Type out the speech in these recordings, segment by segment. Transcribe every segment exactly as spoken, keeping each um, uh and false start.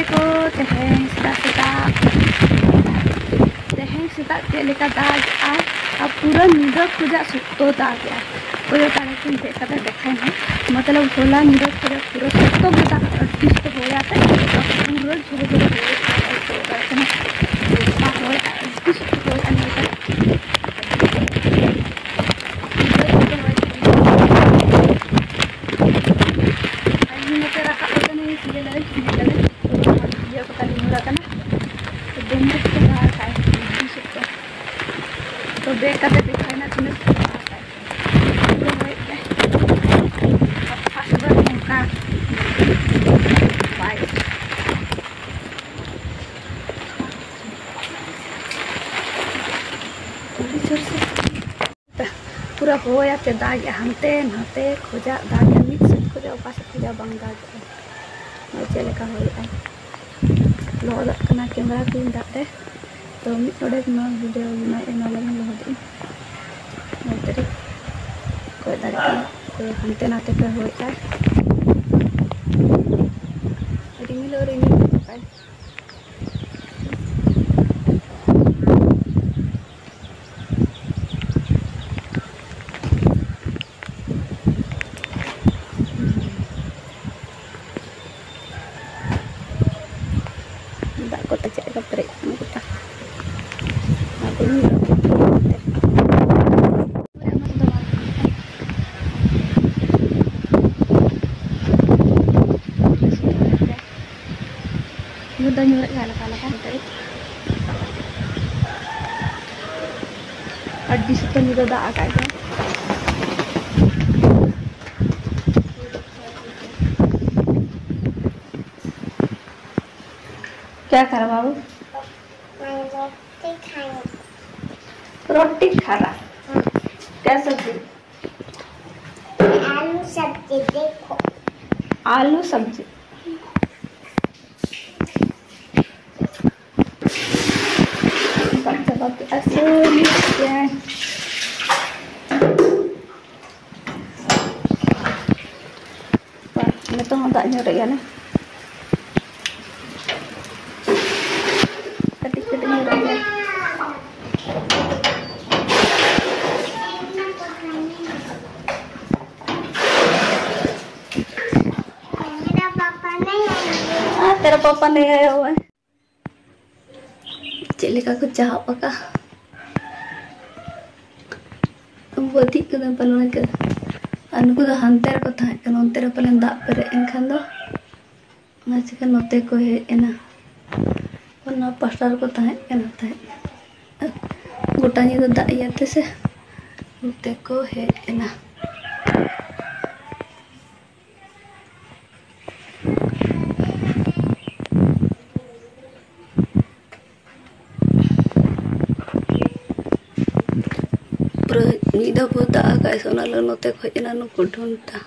ᱛᱚ ᱛᱮᱦᱮᱧ ᱥᱮᱛᱟᱜ ᱥᱮᱛᱟᱜ, ᱛᱮᱦᱮᱧ ᱥᱮᱛᱟᱜ ᱪᱮᱫ ᱞᱮᱠᱟ ᱫᱟᱜ ᱮᱜᱼᱟᱭ, ᱟᱨ ᱯᱩᱨᱟᱹ ᱧᱤᱫᱟᱹ ᱠᱷᱚᱡᱟᱜ ᱥᱚᱠᱛᱚ ᱫᱟᱜ ᱮᱜᱼᱟᱭ᱾ ᱠᱚᱭᱚᱜ ᱫᱟᱲᱮ ᱠᱤᱱ ᱪᱮᱫ ᱠᱟᱛᱮ ᱫᱮᱠᱷᱟᱭ ᱢᱮ, ᱢᱚᱛᱞᱚᱵ ᱦᱚᱞᱟ ᱧᱤᱫᱟᱹ ᱠᱷᱚᱡᱟᱜ ᱯᱩᱨᱟᱹ ᱥᱚᱠᱛᱚ ᱜᱮ ᱫᱟᱜ, ᱟᱹᱰᱤ ᱥᱚᱠᱛᱚ ᱦᱚᱭ ᱟᱛᱮ ᱯᱩᱨᱟᱹ ᱡᱷᱚᱨᱚ ᱡᱷᱚᱨᱚ ᱦᱚᱭ ᱟᱛᱮ ᱠᱚᱭᱚᱜ ᱫᱟᱲᱮ ᱠᱟᱱᱟ᱾ ᱚᱱᱠᱟ ᱦᱚᱭ ᱟᱨ ᱟᱹᱰᱤ ᱥᱚᱠᱛᱚ ᱦᱚᱭ ᱟᱨ ᱱᱚᱝᱠᱟ ᱟᱨ ᱤᱧ ᱱᱚᱛᱮ ᱨᱟᱠᱟᱵ ᱠᱟᱛᱮ ᱤᱧ ᱤᱭᱟᱹ ᱞᱮᱫᱟ, ᱤᱭᱟᱹ ᱞᱮᱫᱟ, ᱤᱭᱟᱹ ᱠᱟᱛᱮ ᱧᱩᱨ ᱟᱠᱟᱱᱟ᱾ ᱫᱚᱢᱮ ᱥᱚᱠᱛᱚ ᱫᱟᱜ ᱟᱠᱟᱫ ᱟᱭ, ᱟᱹᱰᱤ ᱥᱚᱠᱛᱚ᱾ ᱛᱚ ᱵᱮᱜᱽ ᱠᱟᱛᱮ ᱫᱮᱠᱷᱟᱭ ᱱᱟ ᱛᱤᱱᱟᱹᱜ ᱥᱚᱠᱛᱚ ᱫᱟᱜ ᱟᱠᱟᱫ ᱟᱭ᱾ ᱯᱩᱨᱟᱹ ᱦᱚᱭᱮᱫ ᱛᱮ ᱯᱷᱟᱥ ᱵᱟᱨ ᱱᱚᱝᱠᱟ ᱵᱟᱭ ᱟᱹᱰᱤ ᱡᱳᱨ ᱥᱮ ᱯᱩᱨᱟᱹ ᱦᱚᱭ ᱟᱛᱮ ᱫᱟᱜᱮᱜᱼᱟ, ᱦᱟᱱᱛᱮ ᱱᱟᱛᱮ ᱠᱷᱚᱡᱟᱜ ᱫᱟᱜᱮᱜᱼᱟ, ᱢᱤᱫ ᱥᱮᱫ ᱠᱷᱚᱡᱟᱜ ᱚᱠᱟ ᱥᱮᱫ ᱠᱷᱚᱡᱟᱜ ᱵᱟᱝ ᱫᱟᱜᱮᱜᱼᱟ᱾ ᱱᱚᱜᱼᱚᱭ ᱪᱮᱫ ᱞᱮᱠᱟ ᱦᱚᱭᱮᱜᱼᱟᱭ᱾ ᱞᱚᱦᱚᱫᱚᱜ ᱠᱟᱱᱟ ᱠᱮᱢᱮᱨᱟ ᱠᱚᱧ ᱫᱟᱜ ᱨᱮ᱾ ᱛᱚ ᱢᱤᱫ ᱰᱚᱸᱰᱮᱠ ᱱᱚᱣᱟ ᱵᱷᱤᱰᱤᱭᱳ ᱵᱮᱱᱟᱣᱮᱫᱼᱟ, ᱱᱚᱣᱟ ᱞᱟᱹᱜᱤᱫ ᱞᱚᱦᱚᱫᱚᱜ ᱟᱹᱧ᱾ ᱱᱚᱣᱟ ᱛᱟᱹᱨᱤ ᱠᱚᱭ ᱫᱟᱲᱮᱭᱟᱜ ᱠᱟᱱᱟ᱾ ᱛᱚ ᱦᱟᱱᱛᱮ ᱱᱟᱛᱮ ᱠᱚ ᱦᱚᱭᱮᱜᱼᱟ᱾ ᱨᱤᱢᱤᱞ ᱦᱚᱸ ᱨᱤᱢᱤᱞ ᱠᱟᱜᱼᱟᱭ᱾ ᱫᱟᱜ ᱠᱚᱛᱮ ᱪᱮᱫ ᱞᱮᱠᱟ ᱯᱮᱨᱮᱡ ᱟᱠᱟᱱᱟ ᱜᱚᱴᱟ᱾ ᱚᱱᱟ ᱠᱚ ᱧᱩ ᱠᱟᱛᱮ᱾ ᱧᱩᱨ ᱫᱚ ᱧᱩᱨᱮᱫ ᱜᱮᱭᱟ ᱦᱟᱞᱠᱟ ᱦᱟᱞᱠᱟ ᱱᱤᱛᱚᱜ᱾ ᱟᱹᱰᱤ ᱥᱚᱠᱛᱚ ᱧᱤᱫᱟᱹ ᱫᱟᱜ ᱟᱠᱟᱫ ᱜᱮᱭᱟ᱾ क्या खा रहा बाबू? मैं रोटी खाई। रोटी खा रहा? हाँ। क्या सब्जी? आलू सब्जी देखो। आलू सब्जी। ᱫᱟᱜ ᱪᱟᱵᱟ ᱠᱮᱫᱼᱟ ᱥᱮ ᱢᱤᱫ ᱜᱮ? ᱱᱤᱛᱚᱝ ᱦᱚᱸ ᱫᱟᱜ ᱧᱩᱨᱮᱜ ᱜᱮᱭᱟ ᱱᱮ᱾ ᱞᱟᱹᱭ ᱟᱭᱳ ᱵᱟᱵᱟ᱾ ᱪᱮᱫ ᱞᱮᱠᱟ ᱠᱚ ᱪᱟᱦᱟᱵ ᱟᱠᱟᱫ᱾ ᱵᱚᱫᱤᱜ ᱠᱟᱱᱟ ᱯᱟᱞᱮ ᱚᱱᱟ ᱠᱚ᱾ ᱟᱨ ᱱᱩᱠᱩ ᱫᱚ ᱦᱟᱱᱛᱮ ᱨᱮᱠᱚ ᱛᱟᱦᱮᱸ ᱠᱟᱱᱟ, ᱚᱱᱛᱮ ᱨᱮ ᱯᱟᱞᱮᱱ ᱫᱟᱜ ᱯᱮᱨᱮᱡ ᱮᱱ ᱠᱷᱟᱱ ᱫᱚ ᱚᱱᱟ ᱪᱤᱠᱟᱹ ᱱᱚᱛᱮ ᱠᱚ ᱦᱮᱡ ᱮᱱᱟ᱾ ᱚᱱᱟ ᱯᱟᱥᱴᱟ ᱨᱮᱠᱚ ᱛᱟᱦᱮᱸ ᱠᱟᱱᱟ ᱛᱟᱦᱮᱸᱫ᱾ ᱜᱚᱴᱟ ᱧᱤᱫᱟᱹ ᱫᱟᱜ ᱤᱭᱟᱹᱛᱮ ᱥᱮ ᱱᱚᱛᱮ ᱠᱚ ᱦᱮᱡ ᱮᱱᱟ᱾ ᱯᱩᱨᱟᱹ ᱢᱤᱫ ᱫᱷᱟᱣ ᱵᱚ ᱫᱟᱜ ᱟᱠᱟᱫ ᱥᱮ, ᱚᱱᱟ ᱞᱟᱹᱜᱤᱫ ᱱᱚᱛᱮ ᱠᱷᱚᱡ ᱮᱱᱟ ᱱᱩᱠᱩ ᱰᱷᱩᱱᱴᱟ᱾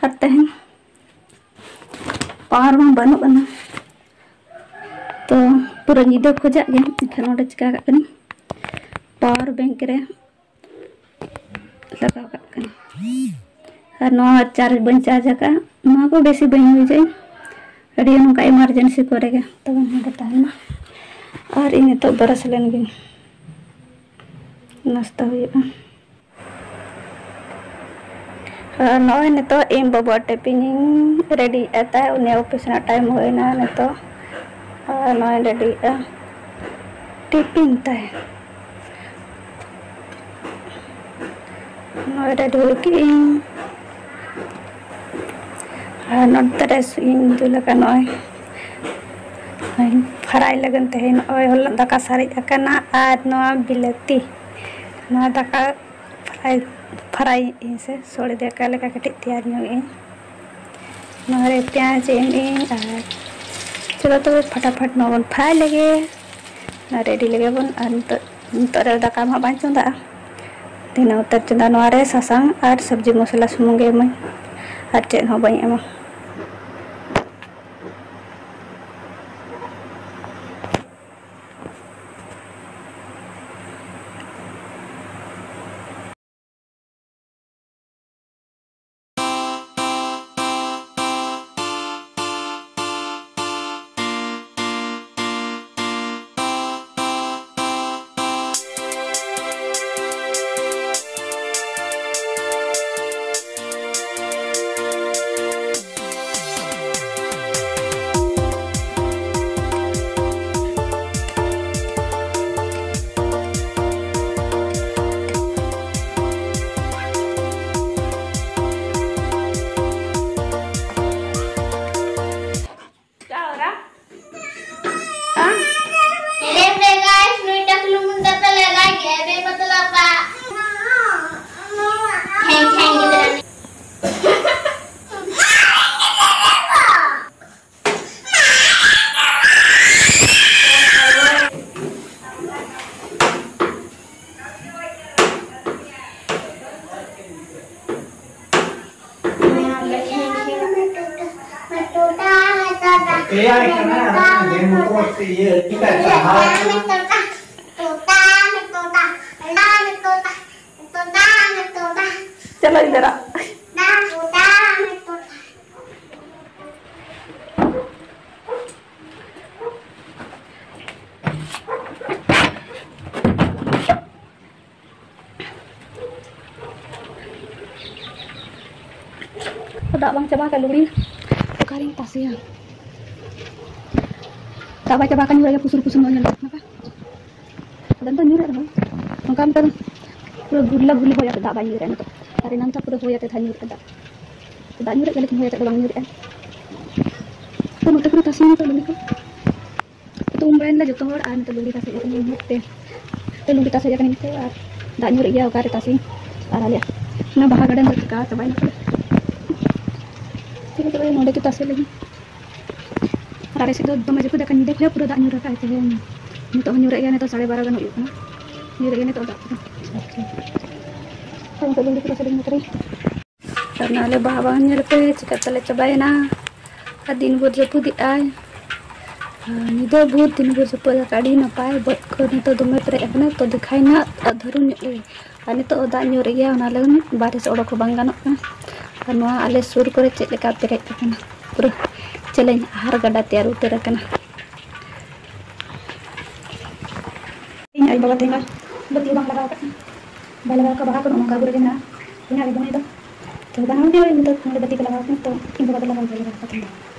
ᱟᱨ ᱛᱮᱦᱮᱧ ᱯᱟᱣᱟᱨ ᱢᱟ ᱵᱟᱹᱱᱩᱜ ᱟᱱᱟ, ᱛᱚ ᱯᱩᱨᱟᱹ ᱧᱤᱫᱟᱹ ᱠᱷᱚᱡᱟᱜ ᱜᱮ ᱮᱱᱠᱷᱟᱱ ᱱᱚᱰᱮ ᱪᱤᱠᱟ ᱠᱟᱜ ᱠᱟᱹᱱᱟᱹᱧ, ᱯᱟᱣᱟᱨ ᱵᱮᱝᱠ ᱨᱮ ᱞᱟᱜᱟᱣ ᱠᱟᱜ ᱠᱟᱹᱱᱟᱹᱧ᱾ ᱟᱨ ᱱᱚᱣᱟ ᱪᱟᱨᱡᱽ ᱵᱟᱹᱧ ᱪᱟᱨᱡᱽ ᱟᱠᱟᱫᱼᱟ, ᱱᱚᱣᱟ ᱠᱚ ᱵᱮᱥᱤ ᱵᱟᱹᱧ ᱤᱭᱩᱡᱟᱹᱧ, ᱟᱹᱰᱤ ᱱᱚᱝᱠᱟ ᱮᱢᱟᱨᱡᱮᱱᱥᱤ ᱠᱚᱨᱮ ᱜᱮ᱾ ᱛᱚᱵᱮ ᱱᱚᱰᱮ ᱛᱟᱦᱮᱱᱟ᱾ ᱟᱨ ᱤᱧ ᱱᱤᱛᱚᱜ ᱵᱨᱟᱥ ᱞᱮᱱ ᱜᱤᱧ, ᱱᱟᱥᱛᱟ ᱦᱩᱭᱩᱜᱼᱟ᱾ ᱟᱨ ᱱᱚᱜᱼᱚᱭ ᱱᱤᱛᱚᱜ ᱤᱧ ᱵᱟᱹᱵᱩᱣᱟᱜ ᱴᱤᱯᱤᱱ ᱤᱧ ᱨᱮᱰᱤᱭᱮᱫᱼᱟ ᱛᱟᱭ, ᱩᱱᱤᱭᱟᱜ ᱚᱯᱷᱤᱥ ᱨᱮᱱᱟᱜ ᱴᱟᱭᱤᱢ ᱦᱩᱭᱱᱟ ᱱᱤᱛᱚᱜ᱾ ᱟᱨ ᱱᱚᱜᱼᱚᱭ ᱨᱮᱰᱤᱭᱮᱫᱼᱟ ᱴᱤᱯᱤᱱ ᱛᱟᱭ, ᱱᱚᱜᱼᱚᱭ ᱨᱮᱰᱤ ᱦᱩᱭ ᱠᱮᱫ ᱤᱧ᱾ ᱟᱨ ᱱᱚᱛᱮ ᱨᱮ ᱥᱩᱭᱤᱧ ᱫᱩᱞ ᱟᱠᱟᱫ ᱱᱚᱜᱼᱚᱭ ᱯᱷᱨᱟᱭ ᱞᱟᱹᱜᱤᱫ ᱛᱮ ᱱᱚᱜᱼᱚᱭ ᱦᱚᱞᱚᱝ ᱫᱟᱠᱟ ᱥᱟᱨᱮᱡ ᱟᱠᱟᱱᱟ ᱟᱨ ᱱᱚᱣᱟ ᱵᱤᱞᱟᱹᱛᱤ, ᱱᱚᱣᱟ ᱫᱟᱠᱟ ᱯᱷᱨᱟᱭ, ᱯᱷᱨᱟᱭ ᱤᱧ ᱥᱮ ᱥᱚᱲᱮ ᱫᱟᱠᱟ ᱞᱮᱠᱟ ᱠᱟᱹᱴᱤᱡ ᱛᱮᱭᱟᱨ ᱧᱚᱜ ᱤᱧ᱾ ᱱᱚᱣᱟ ᱨᱮ ᱯᱮᱸᱭᱟᱡᱽ ᱮᱢ ᱤᱧ ᱟᱨ ᱪᱚᱞᱚ ᱛᱚᱵᱮ ᱯᱷᱟᱴᱟᱯᱷᱟᱴ ᱱᱚᱣᱟ ᱵᱚᱱ ᱯᱷᱨᱟᱭ ᱞᱮᱜᱮ ᱟᱨ ᱨᱮᱰᱤ ᱞᱮᱜᱮ ᱵᱚᱱ᱾ ᱟᱨ ᱱᱤᱛᱚᱜ, ᱱᱤᱛᱚᱜ ᱨᱮ ᱫᱟᱠᱟ ᱢᱟ ᱵᱟᱹᱧ ᱪᱚᱸᱫᱟᱜᱼᱟ, ᱫᱷᱤᱱᱟᱹᱝ ᱩᱛᱟᱹᱨ ᱪᱚᱸᱫᱟ᱾ ᱱᱚᱣᱟ ᱨᱮ ᱥᱟᱥᱟᱝ ᱟᱨ ᱥᱚᱵᱽᱡᱤ ᱢᱚᱥᱞᱟ ᱥᱩᱢᱩᱝ ᱜᱮ ᱮᱢᱟᱹᱧ ᱟᱨ ᱪᱮᱫ ᱦᱚᱸ ᱵᱟᱹᱧ ᱮᱢᱟ᱾ ᱮᱭᱟᱭ ᱠᱟᱱᱟ, ᱟᱨ ᱚᱱᱟ ᱜᱮᱢ ᱠᱚ ᱤᱭᱟᱹ ᱪᱮᱫᱟᱜ ᱯᱟᱲᱦᱟᱣ ᱠᱟᱱᱟ? ᱪᱚᱞᱚ ᱤᱫᱷᱟᱨ ᱟ᱾ ᱫᱟᱜ ᱵᱟᱝ ᱪᱟᱵᱟ ᱟᱠᱟᱱ ᱞᱩᱜᱽᱲᱤ ᱚᱠᱟᱨᱤᱧ ᱛᱟᱥᱮᱭᱟ? ᱫᱟᱜ ᱵᱟᱭ ᱪᱟᱵᱟ ᱟᱠᱟᱱ ᱧᱩᱨ ᱨᱮᱜᱮ ᱯᱩᱥᱩᱨ ᱯᱩᱥᱩᱨ ᱧᱚᱜ ᱧᱮᱞᱚᱜ ᱠᱟᱱᱟ᱾ ᱟᱫᱚ ᱱᱤᱛᱚᱜ ᱧᱩᱨᱮᱫ ᱨᱮᱦᱚᱸ ᱚᱱᱠᱟ ᱢᱤᱫᱴᱟᱝ ᱯᱩᱨᱟᱹ ᱜᱩᱨᱞᱟᱹ ᱜᱩᱨᱞᱤ ᱦᱚᱭ ᱟᱛᱮ ᱫᱟᱜ ᱵᱟᱭ ᱧᱩᱨᱮᱫᱼᱟ ᱱᱤᱛᱚᱜ᱾ ᱟᱨ ᱮᱱᱟᱝ ᱫᱚ ᱯᱩᱨᱟᱹ ᱦᱚᱭ ᱟᱛᱮ ᱫᱟᱜ ᱧᱩᱨᱮᱫᱼᱟ ᱫᱟᱜ᱾ ᱫᱟᱜ ᱧᱩᱨᱮᱫ ᱜᱮᱭᱟ, ᱞᱮᱠᱤᱱ ᱦᱚᱭ ᱟᱛᱮ ᱫᱚ ᱵᱟᱝ ᱧᱩᱨᱮᱫᱼᱟ᱾ ᱛᱚ ᱱᱚᱛᱮ ᱠᱚᱨᱮ ᱛᱟᱥᱮ ᱱᱤᱛᱚᱜ ᱞᱩᱜᱽᱲᱤ ᱠᱚ᱾ ᱛᱚ ᱩᱢ ᱵᱟᱲᱟᱭᱮᱱᱟ ᱡᱚᱛᱚ ᱦᱚᱲ, ᱟᱨ ᱱᱤᱛᱚᱜ ᱞᱩᱜᱽᱲᱤ ᱛᱟᱥᱮ ᱠᱟᱱᱟ ᱢᱚᱡᱽ ᱛᱮ᱾ ᱛᱚ ᱞᱩᱜᱽᱲᱤ ᱛᱟᱥᱮ ᱠᱟᱱᱟ ᱱᱤᱛᱚᱜ, ᱟᱨ ᱫᱟᱜ ᱧᱩᱨᱮᱫ ᱜᱮᱭᱟ ᱚᱠᱟᱨᱮ ᱛᱟᱥᱮ᱾ ᱟᱨ ᱟᱞᱮᱭᱟᱜ ᱚᱱᱟ ᱵᱟᱦᱟ ᱜᱟᱨᱰᱮᱱ ᱫᱚ ᱪᱤᱠᱟ ᱪᱟᱵᱟᱭᱮᱱᱟ ᱯᱩᱨᱟᱹ᱾ ᱴᱷᱤᱠ ᱜᱮᱭᱟ, ᱛᱚᱵᱮ ᱱᱚᱰᱮ ᱜᱮ ᱛᱟᱥᱮ ᱞᱟᱹᱜᱤᱫ᱾ ᱟᱨ ᱟᱞᱮ ᱥᱮᱫ ᱫᱚ ᱫᱚᱢᱮ ᱡᱟᱹᱯᱩᱫ ᱟᱠᱟᱫ, ᱧᱤᱫᱟᱹ ᱠᱷᱚᱱᱟᱜ ᱯᱩᱨᱟᱹ ᱫᱟᱜ ᱧᱩᱨ ᱟᱠᱟᱫ ᱛᱮᱦᱮᱧ᱾ ᱱᱤᱛᱚᱜ ᱦᱚᱸ ᱧᱩᱨᱮᱫ ᱜᱮᱭᱟ, ᱱᱤᱛᱚᱜ ᱥᱟᱲᱮ ᱵᱟᱨᱚ ᱜᱟᱱ ᱦᱩᱭᱩᱜ ᱠᱟᱱᱟ᱾ ᱧᱩᱨᱮᱫ ᱜᱮᱭᱟ ᱱᱤᱛᱚᱜ ᱫᱟᱜ ᱯᱩᱨᱟᱹ᱾ ᱛᱚ ᱱᱤᱛᱚᱜ ᱞᱩᱜᱽᱲᱤ ᱠᱚ ᱛᱟᱥᱮ ᱞᱟᱹᱜᱤᱫ ᱱᱚᱛᱮ ᱨᱮ᱾ ᱟᱨ ᱱᱚᱣᱟ ᱞᱮ ᱵᱟᱦᱟ ᱵᱟᱜᱟᱱ ᱧᱮᱞ ᱯᱮ ᱪᱤᱠᱟ ᱛᱟᱞᱮ ᱪᱟᱵᱟᱭᱮᱱᱟ᱾ ᱟᱨ ᱫᱤᱱ ᱵᱷᱳᱨ ᱡᱟᱹᱯᱩᱫᱮᱜᱼᱟᱭ᱾ ᱟᱨ ᱧᱤᱫᱟᱹ ᱵᱷᱳᱨ ᱫᱤᱱ ᱵᱷᱳᱨ ᱡᱟᱹᱯᱩᱫ ᱟᱠᱟᱫ, ᱟᱹᱰᱤ ᱱᱟᱯᱟᱭ᱾ ᱵᱟᱹᱫᱽ ᱠᱚ ᱱᱤᱛᱚᱜ ᱫᱚᱢᱮ ᱯᱮᱨᱮᱡ ᱟᱠᱟᱱᱟ, ᱛᱚ ᱫᱮᱠᱷᱟᱭ ᱱᱟ ᱟᱫᱷᱟᱨᱩ ᱧᱚᱜ ᱞᱮ᱾ ᱟᱨ ᱱᱤᱛᱚᱜ ᱫᱟᱜ ᱧᱩᱨᱮᱜ ᱜᱮᱭᱟ, ᱚᱱᱟ ᱞᱟᱹᱜᱤᱫ ᱵᱟᱦᱨᱮ ᱥᱮᱫ ᱚᱰᱚᱠ ᱦᱚᱸ ᱵᱟᱝ ᱜᱟᱱᱚᱜ ᱠᱟᱱᱟ᱾ ᱟᱨ ᱱᱚᱣᱟ ᱟᱞᱮ ᱥᱩᱨ ᱠᱚᱨᱮ ᱪᱮᱫ ᱞᱮᱠᱟ ᱯᱮᱨᱮᱡ ᱟᱠᱟᱱᱟ, ᱯᱩᱨᱟᱹ ᱪᱮᱞᱮᱧ ᱟᱦᱟᱨ ᱜᱟᱰᱟ ᱛᱮᱭᱟᱨ ᱩᱛᱟᱹᱨ ᱟᱠᱟᱱᱟ᱾ ᱤᱧ ᱟᱡ ᱵᱟᱵᱟ ᱛᱮᱦᱮᱧ ᱵᱟᱹᱛᱤ ᱦᱚᱸ ᱵᱟᱝ ᱞᱟᱜᱟᱣ ᱟᱠᱟᱫ ᱛᱤᱧᱟ᱾ ᱵᱟᱭ ᱞᱟᱜᱟᱣ ᱟᱠᱟᱫ, ᱵᱟᱦᱟ ᱠᱚ ᱱᱚᱜᱼᱚ ᱱᱚᱝᱠᱟ ᱜᱚᱨᱮ ᱜᱮ ᱢᱮᱱᱟᱜᱼᱟ᱾ ᱤᱧ ᱟᱡ ᱵᱚᱱ ᱫᱚ ᱛᱚ ᱵᱟᱱᱟᱣ ᱜᱮ ᱱᱤᱛᱚᱜ ᱯᱷᱳᱱ ᱨᱮ ᱵᱟᱹᱛᱤ ᱠᱚ ᱞᱟᱜᱟᱣ ᱠᱟᱱᱟ, ᱛᱚ ᱤᱧ ᱵᱟᱵᱟ ᱫᱚ ᱞᱟᱜᱟᱣ ᱵᱟᱭ ᱞᱟᱜᱟᱣ ᱟᱠᱟᱫ ᱛᱤᱧᱟ᱾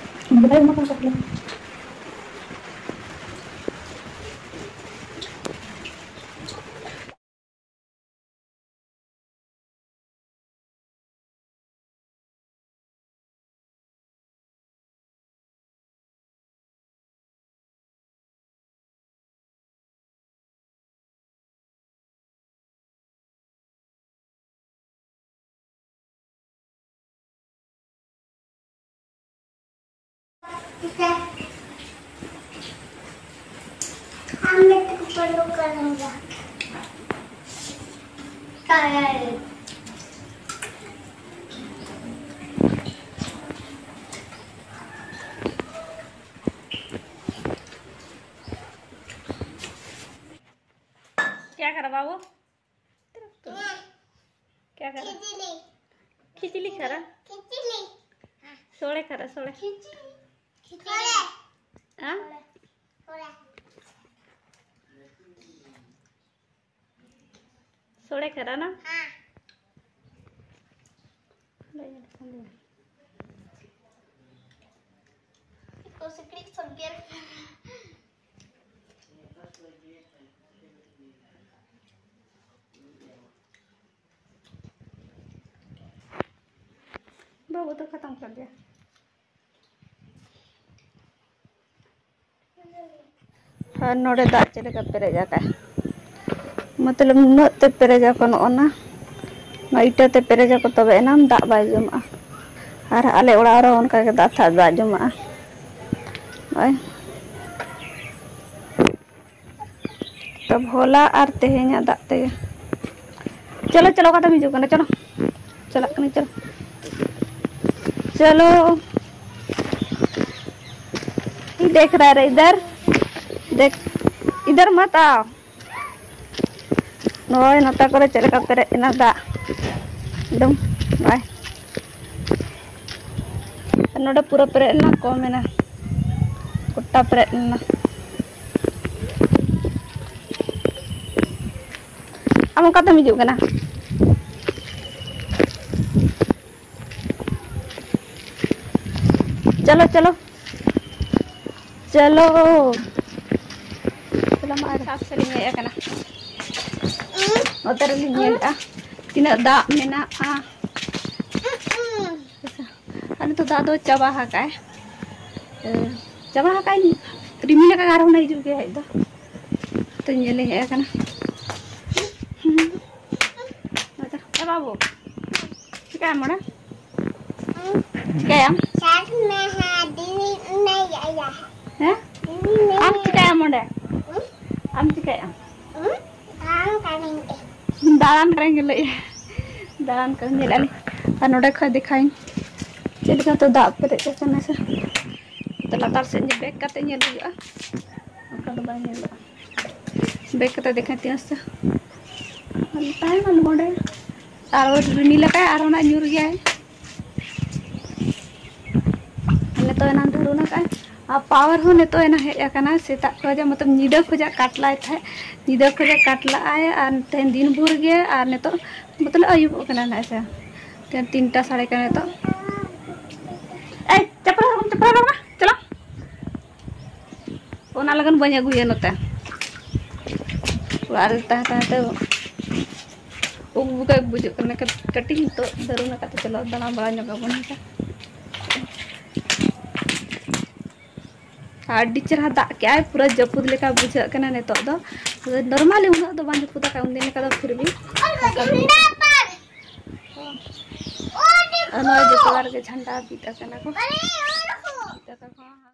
ᱤᱧ ᱵᱟᱵᱟᱭ ᱮᱢᱟ ᱠᱟᱱ ᱥᱚᱠᱞᱮ᱾ हम लोग को फॉलो करेंगे। ᱠᱷᱤᱪᱞᱤ ᱠᱷᱟᱨᱟ᱾ ᱥᱚᱲᱮ ᱠᱷᱟᱨᱟ, ᱥᱚᱲᱮ᱾ ᱦᱮᱸ? ᱥᱚᱲᱮ ᱠᱷᱟᱨᱟ ᱱᱟ? ᱠᱚ ᱥᱤᱠᱲᱤᱡ ᱥᱚᱵ ᱜᱮᱨ ᱠᱟᱱᱟ᱾ ᱵᱟᱹᱵᱩ ᱫᱚ ᱠᱷᱟᱛᱚᱢ ᱠᱟᱜ ᱜᱮᱭᱟ᱾ ᱟᱨ ᱱᱚᱰᱮ ᱫᱟᱜ ᱪᱮᱫ ᱞᱮᱠᱟ ᱯᱮᱨᱮᱡ ᱟᱠᱟᱫᱼᱟ, ᱢᱚᱛᱞᱚᱵ ᱱᱩᱱᱟᱹᱜ ᱛᱮ ᱯᱮᱨᱮᱡ ᱟᱠᱚ, ᱱᱚᱜᱼᱚ ᱱᱟ, ᱱᱚᱣᱟ ᱤᱴᱟᱹ ᱛᱮ ᱯᱮᱨᱮᱡ ᱟᱠᱚ, ᱛᱚᱵᱮ ᱮᱱᱟᱝ ᱫᱟᱜ ᱵᱟᱭ ᱡᱚᱢᱟᱜᱼᱟ᱾ ᱟᱨ ᱟᱞᱮ ᱚᱲᱟᱜ ᱨᱮᱦᱚᱸ ᱚᱱᱠᱟ ᱜᱮ ᱫᱟᱜ ᱛᱷᱟᱜ ᱫᱟᱜ ᱡᱚᱢᱟᱜᱼᱟ᱾ ᱱᱚᱜᱼᱚᱭ ᱛᱚ ᱦᱚᱞᱟ ᱟᱨ ᱛᱮᱦᱮᱧᱟᱜ ᱫᱟᱜ ᱛᱮᱜᱮ᱾ ᱪᱚᱞᱚ, ᱪᱚᱞᱚ, ᱚᱠᱟᱛᱮᱢ ᱦᱤᱡᱩᱜ ᱠᱟᱱᱟ? ᱪᱚᱞᱚ, ᱪᱟᱞᱟᱜ ᱠᱟᱹᱱᱟᱹᱧ, ᱪᱚᱞᱚ, ᱪᱚᱞᱚ᱾ ये देख रहा है इधर, देख, इधर मत आओ। ᱱᱚᱜᱼᱚᱭ ᱱᱚᱛᱮ ᱠᱚᱨᱮ ᱪᱮᱫ ᱞᱮᱠᱟ ᱯᱮᱨᱮᱡ ᱮᱱᱟ ᱫᱟᱜ, ᱮᱠᱫᱚᱢ ᱱᱚᱜᱼᱚᱭ᱾ ᱟᱨ ᱱᱚᱰᱮ ᱯᱩᱨᱟᱹ ᱯᱮᱨᱮᱡ ᱮᱱᱟ, ᱠᱚᱢ ᱮᱱᱟ, ᱜᱚᱴᱟ ᱯᱮᱨᱮᱡ ᱮᱱᱟ᱾ ᱟᱢ ᱚᱠᱟᱛᱮᱢ ᱦᱤᱡᱩᱜ ᱠᱟᱱᱟ? ᱪᱚᱞᱚ, ᱪᱚᱞᱚ, ᱪᱚᱞᱚ᱾ ᱪᱚᱞᱚ ᱢᱟ, ᱟᱨ ᱥᱟᱵ ᱥᱮᱫ ᱞᱤᱧ ᱦᱮᱡ ᱟᱠᱟᱱᱟ᱾ ᱱᱚᱛᱮ ᱨᱮᱞᱤᱧ ᱧᱮᱞᱮᱫᱼᱟ ᱛᱤᱱᱟᱹᱜ ᱫᱟᱜ ᱢᱮᱱᱟᱜᱼᱟ᱾ ᱟᱨ ᱱᱤᱛᱚᱜ ᱫᱟᱜ ᱫᱚ ᱪᱟᱵᱟ ᱟᱠᱟᱫᱼᱟᱭ᱾ ᱮ, ᱪᱟᱵᱟ ᱟᱠᱟᱫᱼᱟᱭ, ᱨᱤᱢᱤᱞ ᱟᱠᱟᱫ, ᱟᱨᱦᱚᱸ ᱦᱤᱡᱩᱜ ᱜᱮᱭᱟ ᱦᱮᱡ ᱫᱚ᱾ ᱛᱚ ᱧᱮᱞᱮ ᱦᱮᱡ ᱟᱠᱟᱱᱟ᱾ ᱦᱩᱸ᱾ ᱟᱫᱚ, ᱮ ᱵᱟᱹᱵᱩ, ᱪᱤᱠᱟᱹᱭᱟᱢ ᱚᱸᱰᱮ? ᱪᱤᱠᱟᱹᱭᱟᱢ? ᱥᱟᱨ ᱢᱮ ᱦᱮᱸ, ᱫᱤᱫᱤ ᱩᱱᱟᱹᱭ ᱟᱭᱟ ᱦᱮᱸ᱾ ᱦᱮᱸ? ᱫᱤᱫᱤ ᱩᱱᱟᱹᱭ ᱟᱢ ᱟᱭᱟ᱾ ᱪᱤᱠᱟᱹᱭᱟᱢ ᱚᱸᱰᱮ? ᱦᱩᱸ? ᱟᱢ ᱪᱤᱠᱟᱹᱭᱟᱢ? ᱦᱩᱸ? ᱫᱟᱬᱟᱱ ᱠᱟᱹᱱᱟᱹᱧ ᱮ᱾ ᱫᱟᱬᱟᱱ ᱠᱟᱹᱱᱟᱹᱧ ᱞᱟᱹᱭᱮᱫᱼᱟ᱾ ᱫᱟᱬᱟᱱ ᱠᱟᱹᱱᱟᱹᱧ ᱧᱮᱞᱮᱫᱼᱟ ᱞᱤᱧ᱾ ᱟᱨ ᱱᱚᱰᱮ ᱠᱷᱚᱡ ᱫᱮᱠᱷᱟᱣᱤᱧ ᱪᱮᱫ ᱞᱮᱠᱟ ᱛᱚ ᱫᱟᱜ ᱯᱮᱨᱮᱡ ᱟᱠᱟᱱᱟ ᱥᱮ᱾ ᱛᱚ ᱞᱟᱛᱟᱨ ᱥᱮᱫ ᱵᱮᱠ ᱠᱟᱛᱮ ᱧᱮᱞ ᱦᱩᱭᱩᱜᱼᱟ᱾ ᱚᱱᱠᱟ ᱫᱚ ᱵᱟᱭ ᱧᱮᱞᱚᱜᱼᱟ᱾ ᱵᱮᱠ ᱠᱟᱛᱮ ᱫᱮᱠᱷᱟᱣ ᱛᱤᱱᱟᱹᱜ ᱥᱮ᱾ ᱛᱟᱦᱮᱱᱟ ᱱᱚᱰᱮ᱾ ᱟᱨ ᱨᱤᱢᱤᱞ ᱟᱠᱟᱫ, ᱟᱨᱦᱚᱸ ᱱᱟᱜ ᱧᱩᱨ ᱜᱮᱭᱟᱭ᱾ ᱱᱤᱛᱚᱜ ᱮᱱᱟᱝ ᱫᱷᱟᱹᱨᱩᱱ ᱟᱠᱟᱫ, ᱟᱨ ᱯᱟᱣᱟᱨ ᱦᱚᱸ ᱱᱤᱛᱚᱜ ᱮᱱᱟᱝ ᱦᱮᱡ ᱟᱠᱟᱱᱟ᱾ ᱥᱮᱛᱟᱜ ᱠᱷᱚᱱᱟᱜ, ᱢᱚᱛᱞᱚᱵ, ᱧᱤᱫᱟᱹ ᱠᱷᱚᱱᱟᱜ ᱠᱟᱴ ᱞᱟᱭ ᱛᱟᱦᱮᱸᱫ, ᱧᱤᱫᱟᱹ ᱠᱷᱚᱱᱟᱜ ᱠᱟᱴ ᱞᱟᱜᱼᱟᱭ, ᱟᱨ ᱛᱮᱦᱮᱧ ᱫᱤᱱ ᱵᱷᱳᱨ ᱜᱮ, ᱟᱨ ᱱᱤᱛᱚᱜ, ᱢᱚᱛᱞᱚᱵ, ᱟᱹᱭᱩᱵᱚᱜ ᱠᱟᱱᱟ ᱱᱟᱜ ᱥᱮ᱾ ᱛᱮᱦᱮᱧ ᱛᱤᱱᱴᱟ ᱥᱟᱲᱮ ᱠᱟᱱᱟ ᱱᱤᱛᱚᱜ᱾ ᱮᱭ, ᱪᱟᱯᱲᱟ ᱦᱚᱨᱚᱜ ᱢᱮ, ᱪᱟᱯᱲᱟ ᱦᱚᱨᱚᱜ ᱢᱮ, ᱪᱟᱞᱟᱜ᱾ ᱚᱱᱟ ᱞᱟᱹᱜᱤᱫ ᱵᱟᱹᱧ ᱟᱹᱜᱩᱭᱟ ᱱᱚᱛᱮ᱾ ᱚᱲᱟᱜ ᱨᱮ ᱛᱟᱦᱮᱸ ᱛᱟᱦᱮᱸ ᱛᱮ ᱩᱵ ᱵᱩᱠᱟᱹ ᱵᱩᱡᱩᱜ ᱠᱟᱱᱟ᱾ ᱠᱟᱹᱴᱤᱡ ᱱᱤᱛᱚᱜ ᱫᱟᱹᱨᱩᱱ ᱟᱠᱟᱫ ᱛᱮ ᱪᱚᱞᱚ ᱫᱟᱬᱟ ᱵᱟᱲᱟ ᱧᱚᱜ ᱟᱵᱚᱱ ᱱᱚᱝᱠᱟ᱾ ᱟᱹᱰᱤ ᱪᱮᱨᱦᱟ ᱫᱟᱜ ᱠᱮᱜᱼᱟᱭ, ᱯᱩᱨᱟᱹ ᱡᱟᱹᱯᱩᱫ ᱞᱮᱠᱟ ᱵᱩᱡᱷᱟᱹᱜ ᱠᱟᱱᱟ ᱱᱤᱛᱚᱜ ᱫᱚ᱾ ᱱᱚᱨᱢᱟᱞᱤ ᱩᱱᱟᱹᱜ ᱫᱚ ᱵᱟᱝ ᱡᱟᱹᱯᱩᱫ ᱟᱠᱟᱫ ᱩᱱᱫᱤᱱ ᱞᱮᱠᱟ ᱫᱚ, ᱯᱷᱤᱨ ᱵᱷᱤ ᱚᱱᱠᱟ ᱵᱩᱡᱷᱟᱹᱜ ᱠᱟᱱᱟ᱾ ᱟᱨ ᱱᱚᱣᱟ ᱡᱚᱛᱚ ᱚᱲᱟᱜ ᱨᱮᱜᱮ ᱡᱷᱟᱱᱰᱟ ᱵᱤᱫ ᱟᱠᱟᱱᱟ ᱠᱚ᱾ ᱵᱤᱫ ᱟᱠᱟᱱᱟ ᱠᱚ᱾